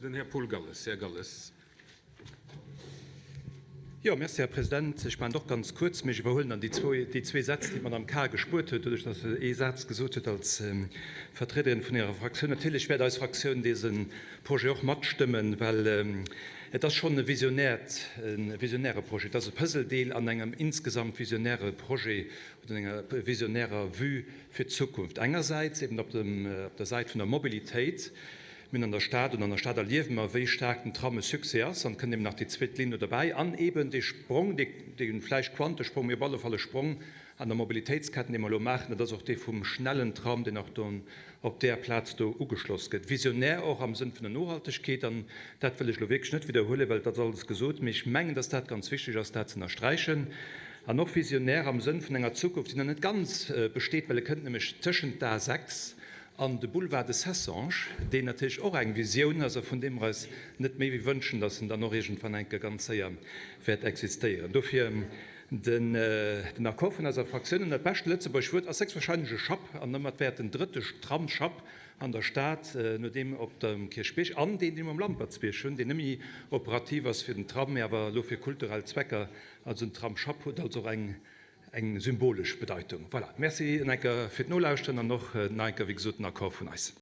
Den Här Paul Galles. Här Galles. Jo, merci, Här President. Ech maachen et och ganz kuerz, mee ech iwwerhuelen dann déi zwee Sätz, déi d'Madame Kar gespuert huet, doduerch datt se ee Saz gesot huet als Vertriederin vun hirer Fraktioun. Natierlech wäert eis Fraktioun dese Projet och matstëmmen, well et ass schonn e visionäert, e visionäre Projet. Et ass e Puzzledeel an engem insgesamt visionäre Projet oder an enger visionärer Vue fir d'Zukunft. Engersäits eben op dem, op der Säit vun der Mobilitéit. Mir hunn an der Stad oder an der Stad erliewe mer, wéi staark den Tram e Succès ass. An et kënnt eben nach déi zweet Linn do derbäi. An eben dee Sprong, dee, dee vläicht Quantesprong, mee op alle Fall e Sprong an der Mobilitéitsketten, dee mer elo maachen, dat ass och dee vum schnellen Tram, deen och do op där Plaz do ugeschloss gëtt. Visionär och am Sënn vun der Nohaltegkeet. An dat wëll ech elo wierklech net widderhuelen, well et ass alles gesot. Mee ech mengen, dass dat ganz wichteg ass, dat ze ënnersträichen. An och visionär am Sënn vun enger Zukunft, déi nach net ganz besteet, well e kënnt nämlech tëschent d'A6 an de Boulevard de Cessange, deen natierlech och eng Visioun ass a vun deem mer eis net méi wéi wënschen, dass en dann och iergendwann eng Kéier ganz séier wäert existéieren. Dofir den Accord vun eiser Fraktioun. An dat beschte lëtzebuergesch Wuert ass héchstwahrscheinlech e Schapp. An domat wäert den drëtte Tramsschapp an der Stad, no deem op dem Kierchbierg an deen, dee mer um Lampertsbierg hunn, deen net méi operativ ass fir den Tram, mee awer elo fir kulturell Zwecker, also den Tramsschapp huet also och eng eng symbolesch Bedeitung. Voilà, merci en enker fir d'Nolauschteren an och nach enker, wéi gesot, den Accord vun eis.